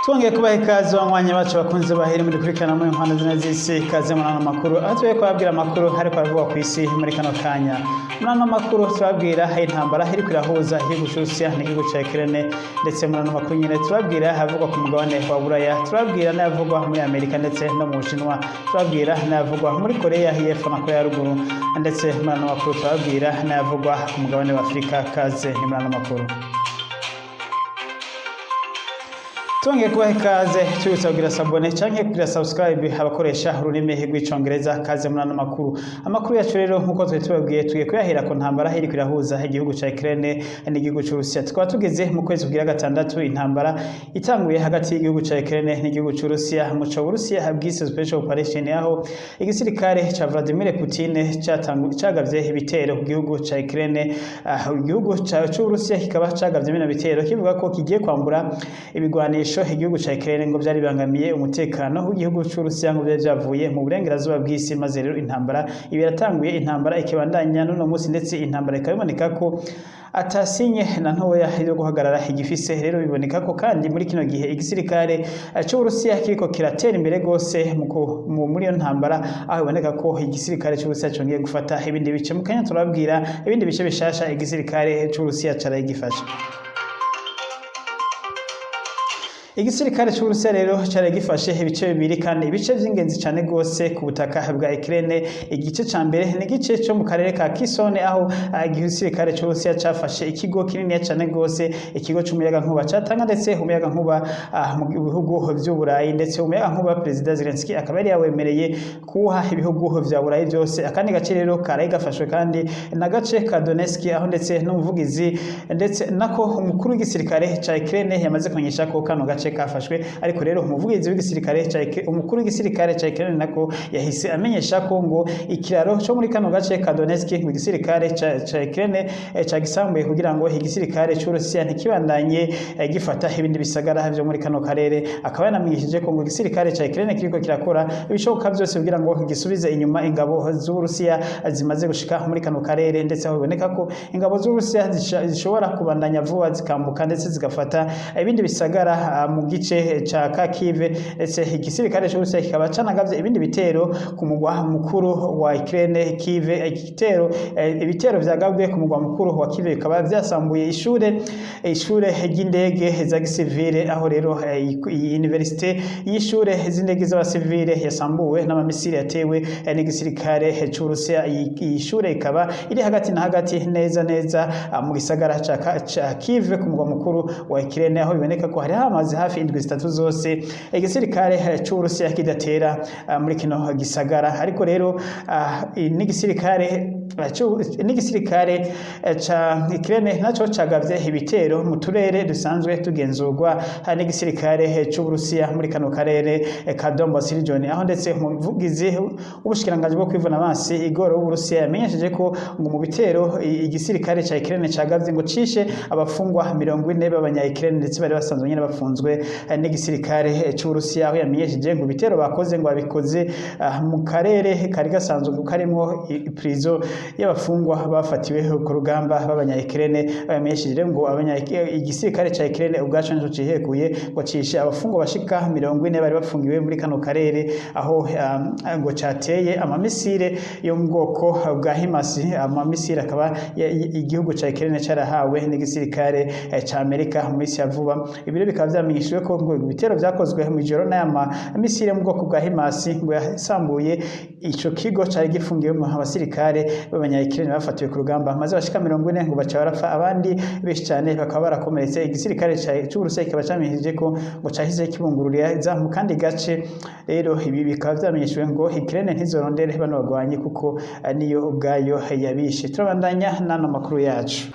Twongeye kubaha ikaze, banywanyi bacu bakunze bahera muri kurikirana muri mpande zine z'isi. Ikaze muri ano makuru, aho tugiye kubabwira amakuru ariko aravugwa ku isi muri kano kanya. Muri ano makuru turababwira intambara iriko irahuza igihugu c'Uburusiya n'igihugu ca Ukraine, ndetse muri ano makuru nyene turababwira avugwa ku mugabane wa Buraya, turababwira n'ayavugwa muri Amerika ndetse no mu Bushinwa, turababwira n'ayavugwa muri Korea y'Epfo na Korea ya Ruguru, ndetse muri ano makuru turababwira n'ayavugwa ku mugabane wa Afurika. Kaze ni muri ano makuru. Twongeye kubaha ikaze, tubibutsa kugira s'abonner canke kugira subscribe abakoresha ururimi rw'Icongereza. Kaze muri ano makuru. Amakuru yacu rero, nk'uko twari tubabwiye, tugiye kuyahera ku ntambara iriko irahuza igihugu ca Ukraine n'igihugu c'Uburusiya. Tukaba tugeze mu kwezi kugira gatandatu intambara itanguye hagati y'igihugu ca Ukraine n'igihugu c'Uburusiya, muco Burusiya bwise special operation, aho igisirikare ca Vladimir Putin cagavye ibitero ku gihugu ca Ukraine. Igihugu c'Uburusiya kikaba cagavye bino bitero kivuga ko kigiye kwambura ibigwanisho igihugu ca Ukraine, ngo vyari bibangamiye umutekano w'igihugu c'Uburusiya, ngo vyari vyavuye mu burengerazuba bw'isi. Maze rero intambara iba iratanguye, intambara ikibandanya n'uno munsi, ndetse intambara ikaba iboneka ko atasinye na ntoya yo guhagarara igifise. Rero biboneka ko kandi muri kino gihe igisirikare c'Uburusiya kiriko kiratera imbere gose muri iyo ntambara, aho biboneka ko igisirikare c'Uburusiya congeye gufata ibindi bice. Mu kanya turababwira ibindi bice bishasha igisirikare c'Uburusiya caraye gifashe. Igisirikare c'Uburusiya rero cari gifashe ibice bibiri, kandi ibice vy'ingenzi cane gose ku butaka bwa Ukraine. Igice ca mbere ni igice co mu karere ka Kherson, aho igisirikare c'Uburusiya cafashe ikigo kininiya cane gose, ikigo c'umuyagankuba catanga ndetse umuyagankuba mu bihugu vy'Uburayi, ndetse umuyagankuba Perezida Zelensky akaba yari yawemereye kuwuha ibihugu vya Burayi vyose. Akandi gace rero karaye gafashwe kandi n'agace ka Donetsk, aho ndetse n'umuvugizi, ndetse nako umukuru w'igisirikare ca Ukraine yamaze kumenyesha ko kano gace kafashwe. Ariko rero umuvugizi w'igisirikare ca umukuru w'igisirikare ca Ukraine nako yahise amenyesha ko ngo ikiraro co muri kano gace ka Donetsk ngo igisirikare ca Ukraine cagisambuye kugira ngo igisirikare c'Uburusiya ntikibandanye gifata ibindi bisagara vyo muri kano karere. Akaba yanamenyesheje ko ngo igisirikare ca Ukraine kiriko kirakora ibishoboka vyose kugira ngo gisubize inyuma ingabo z'Uburusiya zimaze gushika muri kano karere, ndetse aho biboneka ko ingabo z'Uburusiya zishobora kubandanya vuba zikambuka ndetse zigafata ibindi bisagara mu gice ca Kharkiv. Ndetse igisirikare c'Uburusiya kikaba canagavye ibindi bitero ku mugwa mukuru wa Ukraine, Kiev. Ibitero vyagabwe ku mugwa mukuru wa Kiev bikaba vyasambuye ishure ry'indege za gisivile, aho rero iyi universite y'ishure z'indege z'abasivile yasambuwe n'amamisiri yatewe n'igisirikare c'Uburusiya. Iyi shure ikaba iri hagati na hagati neza neza mu gisagara ca Kiev, ku mugwa mukuru wa Ukraine, aho biboneka ko hari hamaze hafi indwi 3 zose igisirikare c'Uburusiya kidatera muri kino gisagara. Ariko rero n'igisirikare ca Ukraine naco cagavye ibitero mu turere dusanzwe tugenzurwa n'igisirikare c'Uburusiya muri kano karere ka Donbas region, aho ndetse umuvugizi w'ubushikiranganji bwo kwivuna abansi Igor w'Uburusiya yamenyesheje ko ngo mu bitero igisirikare ca Ukraine cagavye ngo cishe abafungwa 40 b'abanya Ukraine, ndetse bari basanzwe nyene bafunzwe n'igisirikare c'Uburusiya, aho yamenyesheje ngo ibitero bakoze ngo babikoze mu karere kari gasanzwe karimwo prison y'abafungwa bafatiwe ku rugamba b'abanya Ukraine. Bamenyesheje ngo igisirikare ca Ukraine ubwaco nico cihekuye ngo cishe abafungwa bashika 40 bari bafungiwe muri kano karere, aho ngo cateye amamisire yo mu bwoko bwa HIMARS. Amamisire akaba igihugu ca Ukraine carahawe n'igisirikare ca Amerika mu minsi ya vuba. Ibi rero bikaba vyamenyeshejwe ko ngo ibitero vyakozwe mw'ijoro n'aya mamisire mu bwoko bwa HIMARS ngo yasambuye ico kigo cari gifungiwemo abasirikare b'abanya Ukraine bafatiwe ku rugamba, maze bashika 40 ngo baca barapfa, abandi benshi cane bakaba barakomeretse. Igisirikare c'Uburusiya kikaba camenyesheje ko ngo cahise kibungururiza mu kandi gace. Rero ibi bikaba vyamenyeshejwe ngo Ukraine ntizorondere bano bagwanyi kuko niyo ubwayo yabishe. Turabandanya n'ano makuru yacu.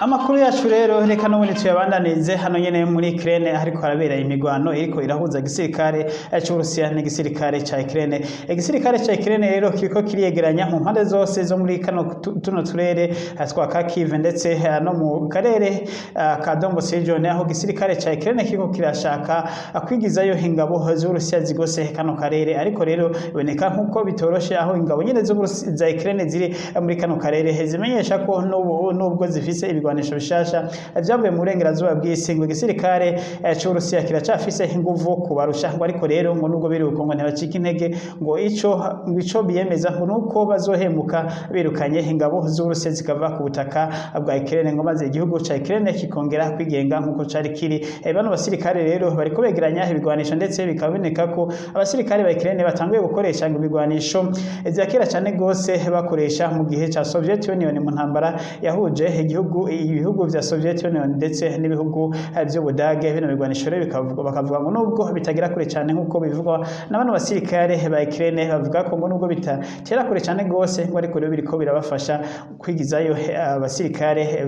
Amakuru yacu rero reka n'ubundi tuyabandanize hano nyene muri Ukraine, hariko harabera imigwano iriko irahuza igisirikare c'Uburusiya n'igisirikare ca Ukraine. Igisirikare ca Ukraine rero kiriko kiriyegeranya mu mpande zose zo muri kano tuno turere twa Kharkiv, ndetse no mu karere ka Donbas region, aho igisirikare ca Ukraine kiriko kirashaka kwigizayo ingabo z'Uburusiya zigose kano karere. Ariko rero biboneka nkuko bitoroshe, aho ingabo nyene za Ukraine ziri muri kano karere zimenyesha ko n'ubu nubwo zifise ibigwanisho n'ibigwanisho bishasha vyavuye mu burengerazuba bw'isi, ngo igisirikare c'Uburusiya kiracafise inguvu kubarusha. Ngo ariko rero ngo nubwo biri uko, ngo ntibacika intege, ngo ico biyemeza ngo nuko bazohemuka birukanye ingabo z'Uburusiya zikava ku butaka bwa Ukraine, ngo maze igihugu ca Ukraine kikongera kwigenga nkuko cari kiri. Bano basirikare rero bariko begeranya ibigwanisho, ndetse bikaba biboneka ko abasirikare ba Ukraine batanguye gukoresha ngo ibigwanisho vya kera cane gose bakoresha mu gihe ca Soviet Union, mu ntambara yahuje ibihugu vya Soviet Union ndetse n'ibihugu vy'Ubudage. Bino bigwanisho rero bakavuga ngo nubwo bitagera kure cane nkuko bivugwa na bano basirikare ba Ukraine, bavuga ko ngo nubwo bitatera kure cane gose, ngo ariko rero biriko birabafasha kwigizayo abasirikare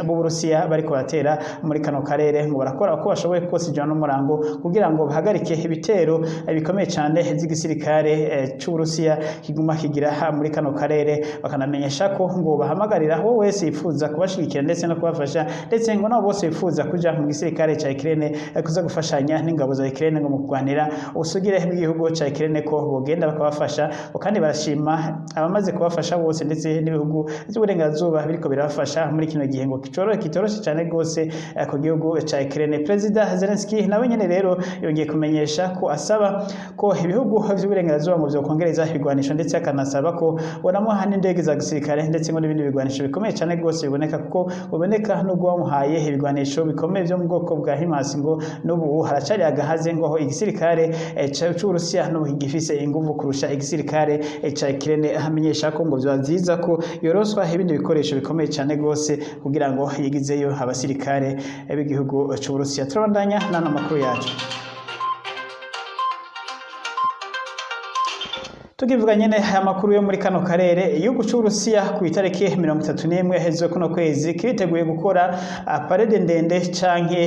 b'Uburusiya bariko batera muri kano karere. Ngo barakora uko bashoboye kose ijana n'umurango kugira ngo bahagarike ibitero bikomeye cane vy'igisirikare c'Uburusiya kiguma kigira muri kano karere. Bakanamenyesha ko ngo bahamagarira uwo wese yifuza kubashigikira ndetse no kubafasha, ndetse ngo nabo bose bifuza kuja mu gisirikare ca Ukraine kuza gufashanya n'ingabo za Ukraine ngo mu kurwanira ubusugire bw'igihugu ca Ukraine, ko bogenda bakabafasha. Ngo kandi barashima abamaze kubafasha bose, ndetse n'ibihugu vy'uburengerazuba biriko birabafasha muri kino gihe ngo kitoroshe cane gose ku gihugu ca Ukraine. Perezida Zelensky nawe nyene rero yongeye kumenyesha ko asaba ko ibihugu vy'uburengerazuba ngo vyokongereza ibigwanisho, ndetse akanasaba ko bonamuha n'indege za gisirikare, ndetse ngo n'ibindi bigwanisho bikomeye cane gose biboneka, kuko buboneka nubwo bamuhaye ibigwanisho bikomeye vyo mu bwoko bwa HIMARS, ngo n'ubu haracari agahaze, ngo aho igisirikare c'Uburusiya n'ubu gifise inguvu kurusha igisirikare ca Ukraine. Amenyesha ko ngo vyoba vyiza ko yoroswa ibindi bikoresho bikomeye cane gose kugira ngo yigizeyo abasirikare b'igihugu c'Uburusiya. Turabandanya n'ano makuru yacu. Tukivuga nyene amakuru yo muri kano karere, igihugu c'Uburusiya ku itariki 31 zo kuno kwezi kiriteguye gukora parade ndende canke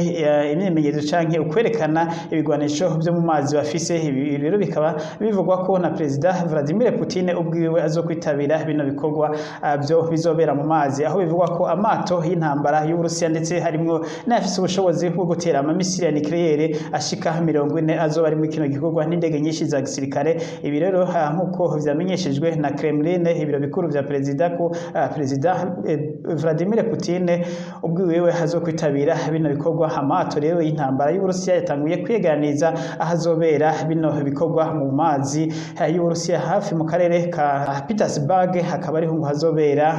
imyimenyerezo canke ukwerekana ibigwanisho vyo mu mazi bafise. Ibi rero bikaba bivugwa ko na Perezida Vladimir Putin ubwiwe azokwitabira bino bikorwa byo bizobera mu mazi, aho bivugwa ko amato y'intambara y'Uburusiya, ndetse harimwo n'ayafise ubushobozi bwo gutera amamisiri ya nucléaire ashika 40, azoba ari muri kino gikorwa, n'indege nyinshi za gisirikare. Ibi rero nkuko vyamenyeshejwe na Kremlin, ibiro bikuru vya perezida, ko Perezida Vladimir Putin ubwiwe azokwitabira bino bikorwa. Amato rero y'intambara y'Uburusiya yatanguye kwiyeganiza ahazobera bino bikorwa mu mazi y'Uburusiya, hafi mu karere ka Petersburg, hakaba ariho ngo hazobera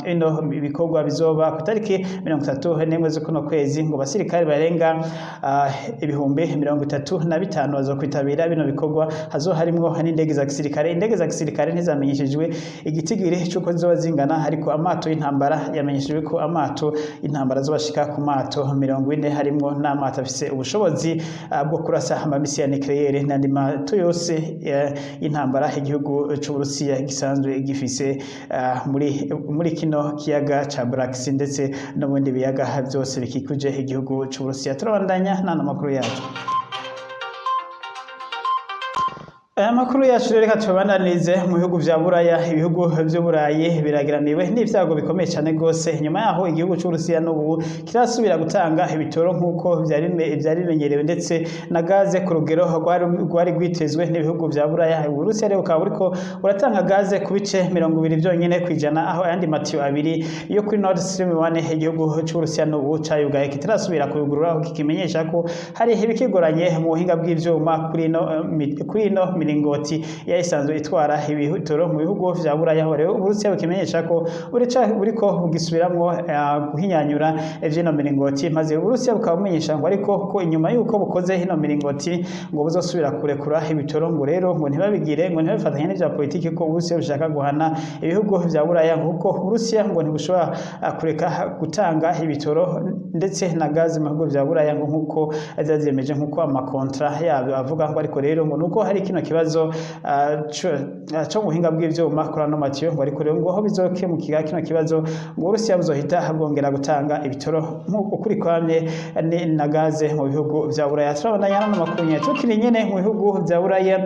bino bikorwa bizoba ku itariki 31 z'ukuno kwezi. Ngo basirikare barenga 35,000 bazokwitabira bino bikorwa, hazo harimwo n'indege za gisirikare. Indege za gisirikare ntizamenyeshejwe igitigiri c'uko zizoba zingana, ariko amato y'intambara yamenyeshejwe ko amato y'intambara azobashika ku mato 40, harimwo n'amato afise ubushobozi bwo kurasa amamisi ya nucléaire n'andi mato yose y'intambara igihugu c'Uburusiya gisanzwe gifise muri kino kiyaga ca Black Sea, ndetse no mu bindi biyaga vyose bikikuje igihugu c'Uburusiya. Turabandanya n'ano makuru yacu. Aya makuru yacu rero reka tubandanirize mu bihugu vya Buraya. Ibihugu vy'Uburayi birageramiwe n'ivyago bikomeye cane gose nyuma yaho igihugu c'Uburusiya n'ubu kirasubira gutanga ibitoro nk'uko vyari bimenyerewe, ndetse na gaze ku rugero rwari rwitezwe n'ibihugu vya Buraya. Uburusiya rero bukaba buriko buratanga gaze ku bice 20 vyonyene kw'ijana, aho ayandi matiyo abiri yo kuri Nord Stream 1 igihugu c'Uburusiya n'ubu cayugaye kitarasubira kuyugurura, aho kikimenyesha ko hari ibikigoranye mu buhinga bw'ivyuma kuri ino miringoti yari isanzwe itwara ibitoro mu bihugu vya Buraya. Aho rero Uburusiya bukimenyesha ko buriko bugisubiramwo guhinyanyura ivy'ino miringoti, maze Uburusiya bukaba bumenyesha ngo ariko ko inyuma y'uko bukoze ino miringoti ngo buzosubira kurekura ibitoro. Ngo rero ngo ntibabigire, ngo ntibabifatanye n'ivya politiki, ko Uburusiya bushaka guhana ibihugu vya Buraya, kuko Uburusiya ngo ntibushobora kureka gutanga ibitoro ndetse na gaze mu bihugu vya Buraya, ngo nkuko vyavyiyemeje, nkuko amakontra yabyo avuga. Ngo ariko rero ngo nuko hari kino kibazo co mu buhinga bw'ivyuma kuri ano matiyo, ngo ariko rero ngo aho bizokemukira kino kibazo, ngo Uburusiya buzohita bwongera gutanga ibitoro nk'uko ukuri kwamye na gaze mu bihugu vya Buraya. Turabandanya n'ano makuru nyene. Tukiri nyene mu bihugu vya Buraya,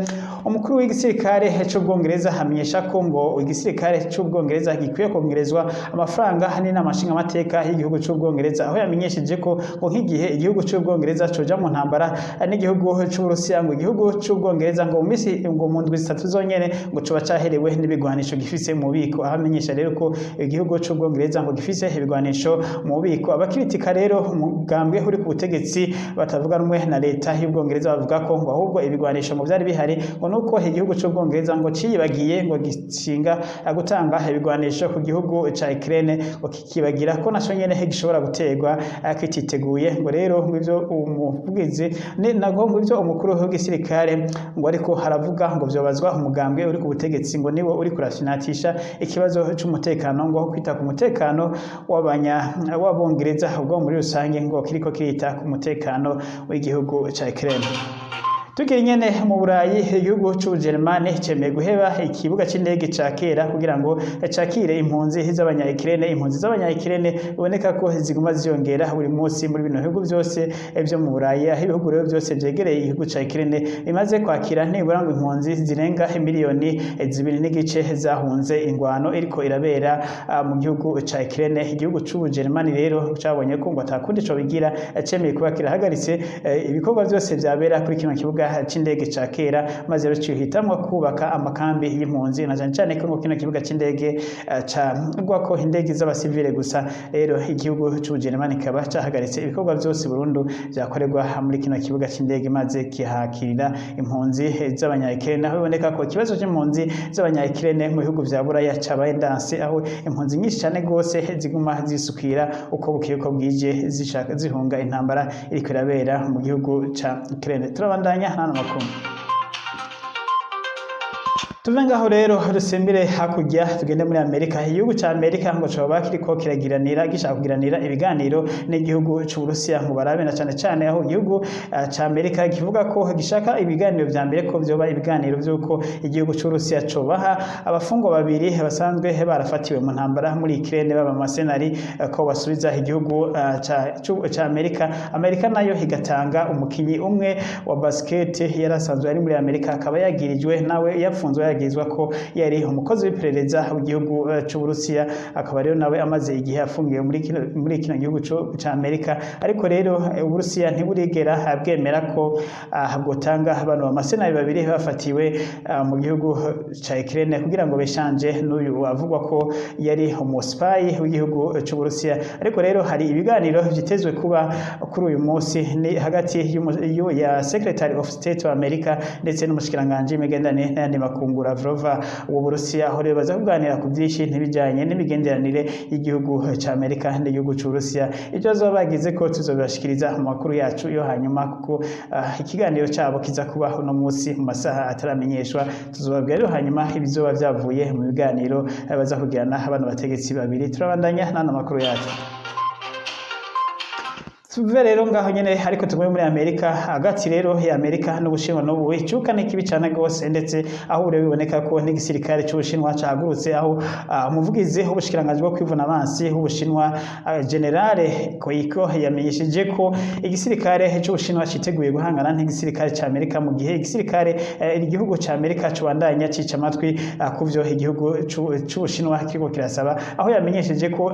umukuru w'igisirikare c'Ubwongereza amenyesha ko ngo igisirikare c'Ubwongereza gikwiye kongerezwa amafaranga n'inama nshingamateka y'igihugu c'Ubwongereza, aho yamenyesheje ko ngo nk'igihe igihugu c'Ubwongereza coja mu ntambara n'igihugu c'Uburusiya, ngo igihugu c'Ubwongereza ngo mu minsi minsi, ngo mu ndwi 3 zonyene, ngo coba caherewe n'ibigwanisho gifise mu bubiko. Aho amenyesha rero ko igihugu c'Ubwongereza ngo gifise ibigwanisho mu bubiko. Abakritika rero umugambwe uri ku butegetsi batavuga rumwe na leta y'Ubwongereza bavuga ko ngo ahubwo ibigwanisho ngo vyari bihari, ngo nuko igihugu c'Ubwongereza ngo ciyibagiye ngo gishinga gutanga ibigwanisho ku gihugu ca Ukraine, ngo kikibagira ko naco nyene gishobora guterwa kititeguye. Ngo rero ngo ivyo umuvugizi ni nago, ngo ivyo umukuru w'igisirikare ngo ariko haravuga ngo vyobazwa umugambwe uri ku butegetsi, ngo niwo uri kurafinatisha ikibazo c'umutekano, ngo kwita ku mutekano w'abanya w'Abongereza ubwo muri rusange ngo kiriko kirita ku mutekano w'igihugu ca Ukraine. Tukiri nyene mu Burayi, igihugu c'Ubujerumane cemeye guheba ikibuga c'indege ca kera kugira ngo cakire impunzi z'abanya-Ukraine. Impunzi z'abanya-Ukraine biboneka ko ziguma ziyongera buri munsi muri bino bihugu vyose vyo mu Burayi, aho ibihugu rero vyose vyegereye igihugu ca Ukraine bimaze kwakira nibura ngo impunzi zirenga miliyoni 2.5 zahunze ingwano iriko irabera mu gihugu ca Ukraine. Igihugu c'Ubujerumane rero cabonye ko ngo atakundi co bigira, cemeye kuba kirahagaritse ibikorwa vyose vyabera kuri kino kibuga c'indege ca kera, maze rero cihitamwo kubaka amakambi y'impunzi, na cane cane ko ngo kino kibuga c'indege cagwako indege z'abasivile gusa. Rero igihugu c'Ubujerumane kikaba cahagaritse ibikorwa vyose burundu vyakorerwa muri kino kibuga c'indege, maze kihakirira impunzi z'abanya-Ukraine, aho biboneka ko ikibazo c'impunzi z'abanya-Ukraine mu bihugu vya Buraya cabaye ndanse, aho impunzi nyinshi cane gose ziguma zisukira uko bukeye uko bwije, zishaka zihunga intambara iriko irabera mu gihugu ca Ukraine. Turabandanya n'ano makuru. Tuve ngaho rero dusimbire hakurya, tugende muri Amerika. Igihugu ca Amerika ngo coba kiriko kiragiranira, gishaka kugiranira ibiganiro n'igihugu c'Uburusiya, ngo barabe na cane cane aho igihugu ca Amerika kivuga ko gishaka ibiganiro vya mbere ko vyoba ibiganiro vy'uko igihugu c'Uburusiya cobaha abafungwa babiri basanzwe barafatiwe mu ntambara muri Ukraine baba mercenary, ko basubiza igihugu ca Amerika, Amerika nayo igatanga umukinyi umwe wa basket yari asanzwe ari muri Amerika, akaba yagirijwe nawe yapfunzwe, yagirizwa ko yari umukozi w'iperereza w'igihugu c'Uburusiya, akaba rero nawe amaze igihe afungiwe muri kino gihugu ca Amerika. Ariko rero Uburusiya ntiburigera bwemera ko bwotanga bano ba mercenary babiri bafatiwe mu gihugu ca Ukraine kugira ngo beshanje n'uyu avugwa ko yari umu spy w'igihugu c'Uburusiya. Ariko rero hari ibiganiro vyitezwe kuba kuri uyu munsi, ni hagati ya Secretary of State wa Amerika ndetse n'umushikiranganji w'imigenderanire n'ayandi makungu Lavrov w'Uburusiya, aho rero baza kuganira ku byinshi n'ibijyanye n'imigenderanire y'igihugu ca Amerika n'igihugu c'Uburusiya. Ibyo bazoba bagize ko tuzobibashikiriza mu makuru yacu yo hanyuma, kuko ikiganiro cabo kiza kuba uno munsi mu masaha ataramenyeshwa. Tuzobabwira rero hanyuma ibizoba vyavuye mu biganiro baza kugirana bano bategetsi babiri. Turabandanya n'ano makuru yacu. Tuve rero ngaho nyene ariko tugume muri Amerika. Hagati rero ya Amerika n'Ubushinwa n'ubu icuka ni kibi cane gose, ndetse aho rero biboneka ko n'igisirikare c'Ubushinwa cahagurutse, aho umuvugizi w'ubushikiranganji bwo kwivuna abansi w'Ubushinwa, Generale Koiko, yamenyesheje ko igisirikare c'Ubushinwa citeguye guhangana n'igisirikare ca Amerika mu gihe igisirikare igihugu ca Amerika cobandanya cica amatwi kuvyo igihugu c'Ubushinwa kiriko kirasaba, aho yamenyesheje ko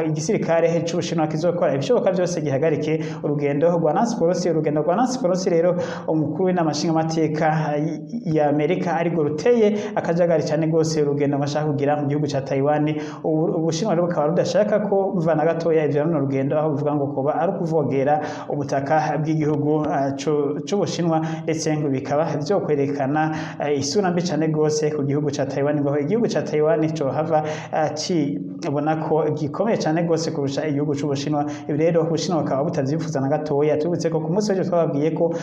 igisirikare c'Ubushinwa kizokora ibishoboka byose gihagarike urugendo rwa Nancy Pelosi. Urugendo rwa Nancy Pelosi rero, umukuru w'inama nshingamateka ya Amerika, ariko ruteye akajagari cyane gose, urugendo bashaka kugira mu gihugu ca Taiwan. Ubushinwa rero bukaba rudashaka ko biva na gatoya ivyo runo rugendo, aho bivuga ngo kuba ari ukuvogera ubutaka bw'igihugu c'Ubushinwa, ndetse ngo bikaba vyo kwerekana isura mbi cane gose ku gihugu ca Taiwan, ngo igihugu ca Taiwan cohava kibona ko gikomeye cane gose kurusha igihugu c'Ubushinwa. Ibi rero Ubushinwa bukaba butavyifuza na gatoya. Tubutse ko ku munsi w'ejo twababwiye ko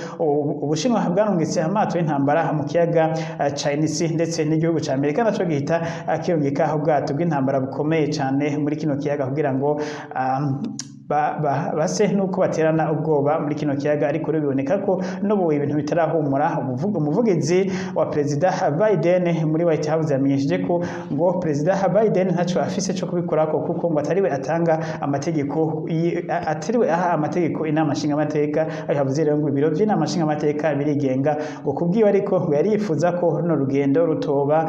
Ubushinwa bwarungitse amato y'intambara mu kiyaga Chinese, ndetse n'igihugu ca Amerika naco gihita kirungika ubwato bw'intambara bukomeye cane muri kino kiyaga kugira ngo base nuko baterana ubwoba muri kino kiyaga. Ariko rero biboneka ko n'ubu ibintu bitarahumura. Umuvugizi wa Perezida Biden muri White House yamenyesheje ko ngo Perezida Biden ntaco afise co kubikorako, kuko ngo atariwe atanga amategeko, atariwe aha amategeko inama nshingamateka. Aho yavuze rero ngo ibiro vy'inama nshingamateka birigenga, ngo kubwiwe ariko ngo yari yifuza ko runo rugendo rutoba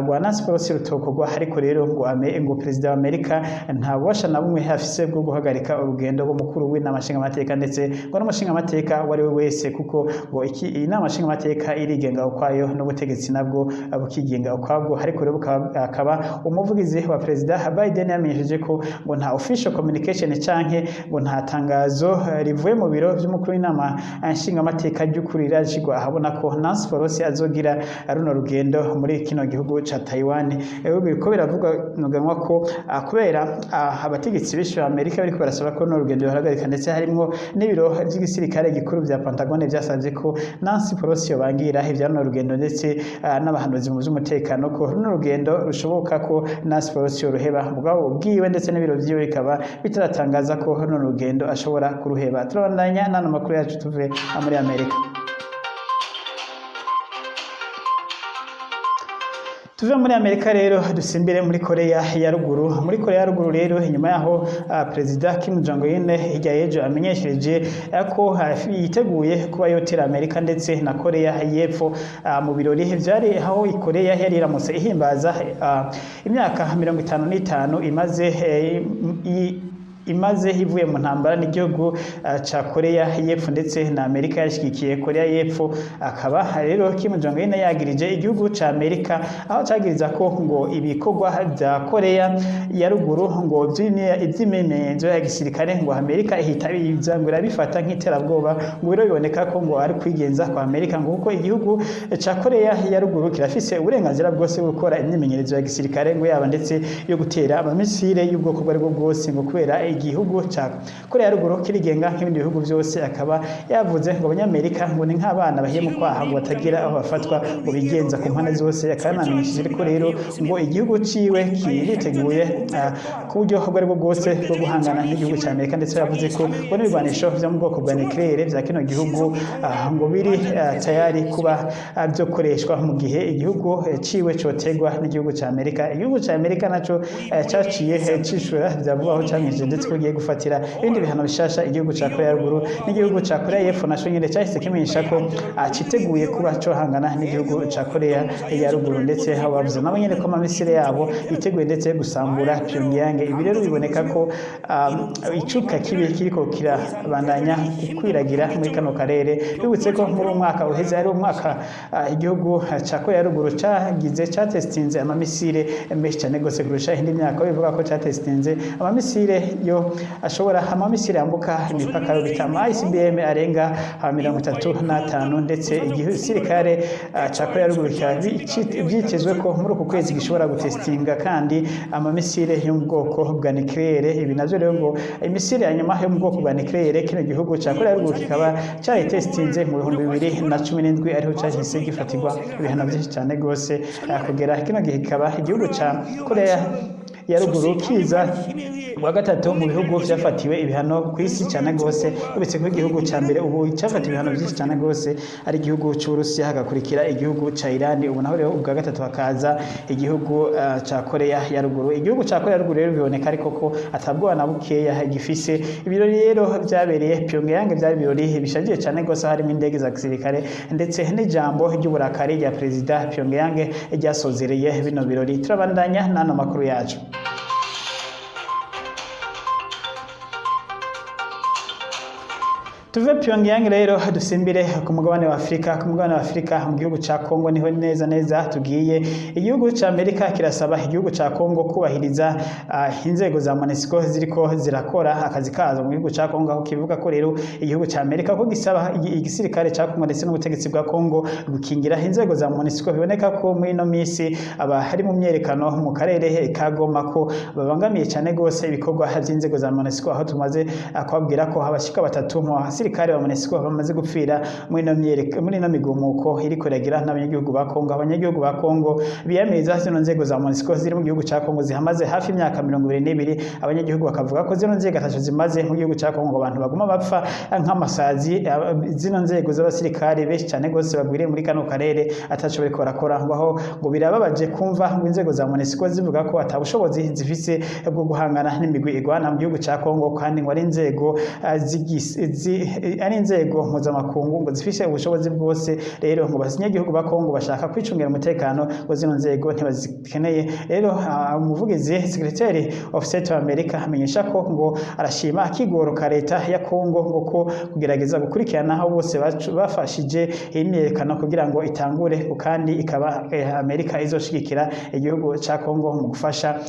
rwa Nancy Pelosi rutokorwa. Ariko rero ngo Perezida wa Amerika nta bubasha na bumwe afise bwo guhagarika. guhagarika urugendo rw'umukuru w'inama nshingamateka, ndetse ngo n'umushingamateka uwo ari we wese, kuko ngo iki iyi nama nshingamateka irigenga ukwayo, n'ubutegetsi nabwo bukigenga ukwabwo. Ariko rero akaba umuvugizi wa Perezida Biden yamenyesheje ko ngo nta official communication canke ngo nta tangazo rivuye mu biro vy'umukuru w'inama nshingamateka ry'ukuri rirashigwa ahabona ko Nancy Pelosi azogira runo rugendo muri kino gihugu ca Taiwan. Biriko biravugwa ko kubera abategetsi benshi ba Amerika bariko barasaba ko runo rugendo ruhagarika, ndetse harimwo n'ibiro vy'igisirikare gikuru vya Pentagon vyasavye ko Nancy Pelosi yobangira ivya runo rugendo, ndetse n'abahanuzi mu vy'umutekano ko runo rugendo rushoboka ko Nancy Pelosi yoruheba, mugabo ubwiwe ndetse n'ibiro vyiwe bikaba bitaratangaza ko runo rugendo ashobora kuruheba. Turabandanya n'ano makuru yacu, tuve muri Amerika. Tuve muri Amerika rero dusimbire muri Korea ya Ruguru. Muri Korea ya Ruguru rero, inyuma yaho Perezida Kim Jong Un hirya y'ejo amenyesheje ko yiteguye kuba yotera Amerika ndetse na Korea y'Epfo, mu birori vyari aho Korea yari iramutse ihimbaza imyaka 55 imaze imaze ivuye mu ntambara n'igihugu ca Korea y'Epfo, ndetse na Amerika yashigikiye Korea y'Epfo. Akaba rero Kim Jong Un yagirije igihugu ca Amerika, aho cagiriza ko ngo ibikorwa vya Korea ya Ruguru ngo vy'imimenyerezo ya gisirikare, ngo Amerika ihita biza ngo irabifata nk'iterabwoba, ngo biro biboneka ko ngo ari kwigenza kwa Amerika, ngo kuko igihugu ca Korea ya Ruguru kirafise uburenganzira bwose bwo gukora imyimenyerezo ya gisirikare, ngo yaba ndetse yo gutera amamisire y'ubwoko ubwo aribwo bwose, ngo kubera igihugu ca Korea ya Ruguru kirigenga nk'ibindi bihugu byose. Akaba yavuze ngo Abanyamerika ngo ni nk'abana bahiye mu kwaha, ngo batagira aho bafatwa, ngo bigenza ku mpande zose. Akaba yanamenyesheje ko rero ngo igihugu ciwe kiriteguye ku buryo ubwo aribwo bwose bwo guhangana n'igihugu ca Amerika, ndetse yavuze ko ngo n'ibigwanisho vyo mu bwoko bwa nucléaire vya kino gihugu ngo biri tayari kuba vyokoreshwa mu gihe igihugu ciwe cotegwa n'igihugu ca Amerika. Igihugu ca Amerika naco caciye cishura vya vuba, aho camenyesheje ndetse ko giye gufatira ibindi bihano bishasha igihugu ca Korea ya Ruguru, n'igihugu ca Korea y'Epfo naco nyene cahise kimenyesha ko citeguye kuba cohangana n'igihugu ca Korea ya Ruguru, ndetse aho bavuze nabo nyene ko amamisire yabo yiteguye ndetse gusambura Pyongyang. Ibi rero biboneka ko icuka kibi kiriko kirabandanya gukwiragira muri kano karere. Bibutse ko muri uwo mwaka uheze ari umwaka igihugu ca Korea ya Ruguru cagize catestinze amamisire menshi cyane gose kurusha indi myaka, bivuga ko catestinze amamisire yo ashobora amamisire yambuka imipaka yo bita ama ICBM arenga 35, ndetse igisirikare ca Korea ya Ruguru kikaba vyitezwe ko muri uku kwezi gishobora gutestinga kandi amamisire yo mu bwoko bwa nucléaire. Ibi navyo rero, ngo imisire ya nyuma yo mu bwoko bwa nucléaire kino gihugu ca Korea ya Ruguru kikaba caritestinze mu 2017, ariho cahise gifatirwa ibihano vyinshi cane gose. Kugera kino gihe kikaba igihugu ca Korea ya Ruguru kiza wa gatatu mu bihugu vyafatiwe ibihano ku isi cyane gose, uretse ko igihugu ca mbere ubu cyafatiwe ibihano byinshi cyane gose ari igihugu c'Uburusiya, hagakurikira igihugu ca Iran, ubu naho rero ubwa gatatu hakaza igihugu ca Korea ya Ruguru. Igihugu ca Korea ya Ruguru rero biboneka ariko ko atabwoba na bukeya gifise. Ibirori rero vyabereye Pyongyang byari ibirori bishajiye cyane gose, harimo indege za gisirikare, ndetse n'ijambo ry'uburakari rya Perezida Pyongyang ryasozereye bino birori. Turabandanya n'ano makuru yacu. Tuve Pyongyang rero dusimbire ku mugabane wa Afrika. Ku mugabane wa Afrika, mu gihugu ca Kongo niho neza neza tugiye. Igihugu ca Amerika kirasaba igihugu ca Kongo kubahiriza inzego za MONUSCO ziriko zirakora akazi kazo mu gihugu ca Kongo, aho kivuga ko rero igihugu ca Amerika ko gisaba igisirikare ca Kongo ndetse n'ubutegetsi bwa Kongo gukingira inzego za MONUSCO. Biboneka ko muri ino misi aba hari mu myerekano mu karere ka Goma ko babangamiye cyane gose ibikorwa vy'inzego za MONUSCO, aho tumaze kubabwira ko abashika batatu mu basirikare ba MONUSCO bamaze gupfira muri ino myereka, muri ino migumuko iriko iragira n'abanyagihugu ba Kongo. Abanyagihugu ba Kongo biyamiriza zino nzego za MONUSCO ziri mu gihugu ca Kongo zihamaze hafi imyaka 22. Abanyagihugu bakavuga ko zino nzego ataco zimaze mu gihugu ca Kongo, ngo abantu baguma bapfa nk'amasazi. Zino nzego z'abasirikare benshi cyane gose bagwiriye muri kano karere ataco bariko barakora, ngo aho ngo birababaje kumva ngo inzego za MONUSCO zivuga ko ata bushobozi zifise bwo guhangana n'imigwi igwana mu gihugu ca Kongo, kandi ngo ari inzego ari inzego mpuzamakungu ngo zifise ubushobozi bwose. Rero ngo abanyagihugu ba Kongo bashaka kwicungira umutekano, ngo zino nzego ntibazikeneye. Rero umuvugizi, Secretary of State wa America, amenyesha ko ngo arashima akigoro ka leta ya Kongo ngo ko kugerageza gukurikirana aho bose bafashije imyiyerekano kugira ngo itangure, kandi ikaba Amerika izoshigikira igihugu ca Kongo mu gufasha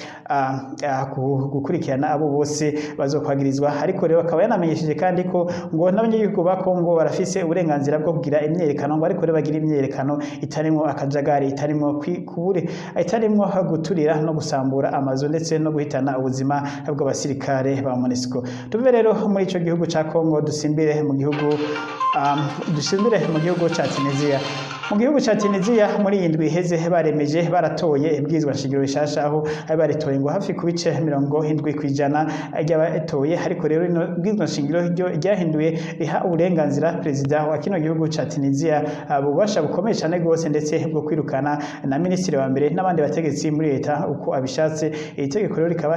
gukurikirana abo bose bazokwagirizwa. Ariko rero akaba yanamenyesheje kandi ko ngo n'abanyagihugu ba Kongo barafise uburenganzira bwo kugira imyiyerekano, ngo ariko rero bagira imyiyerekano itarimwo akajagari, itarimwo kubure, itarimwo guturira no gusambura amazu ndetse no guhitana ubuzima bw'abasirikare ba MONUSCO. Tuve rero muri ico gihugu ca Kongo, dusimbire mu gihugu ca Tunisia. Mu gihugu ca Tunisia, muri iyi ndwi iheze baremeje, baratoye ibwirizwa nshingiro rishasha, aho baritoye ngo hafi ku bice 70% ry'abatoye. Ariko rero rino bwirizwa nshingiro ryo ryahinduye, riha uburenganzira perezida wa kino gihugu ca Tunisia bubasha bukomeye cyane rwose, ndetse bwo kwirukana na minisitiri wa mbere n'abandi bategetsi muri leta uko abishatse. Iri tegeko rero rikaba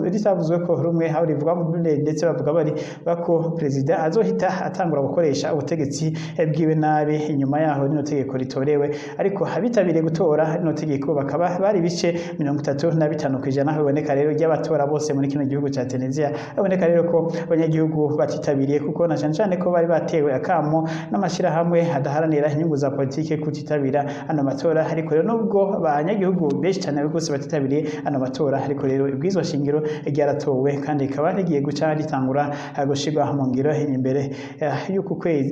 ritavuzwe ko rumwe, aho rivuga ndetse bavuga bari bako perezida azohita atangura gukoresha ubutegetsi bwiwe nabi inyuma yaho rino tegeko ritorewe. Ariko abitabiriye gutora rino tegeko bakaba bari ibice 35%, biboneka rero ry'abatora bose muri kino gihugu ca Tunisia. Biboneka rero ko abanyagihugu batitabiriye, kuko na cane cane ko bari batewe akamo n'amashirahamwe adaharanira inyungu za politike kutitabira ano matora. Ariko rero nubwo abanyagihugu benshi cyane rwose batitabiriye ano matora, ariko rero ibwirizwa shingiro ryaratowe kandi rikaba rigiye guca ritangura gushirwa mu ngiro imbere y'uku kwezi,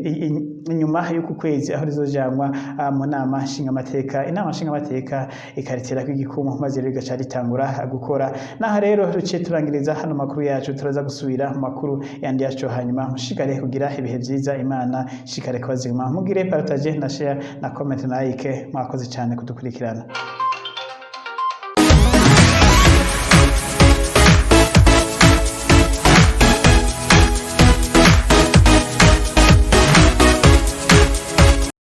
inyuma y'uku kwezi, aho rizojanwa mu nama nshingamateka, inama nshingamateka ikaritera igikumu, maze rero rigaca ritangura gukora. Naha rero ruciye turangiriza hano makuru yacu. Turaza gusubira mu makuru yandi yacu hanyuma. Mushikare kugira ibihe vyiza, Imana shikare kubazima. Mugire partage na share na comment na like. Mwakoze cyane kudukurikirana.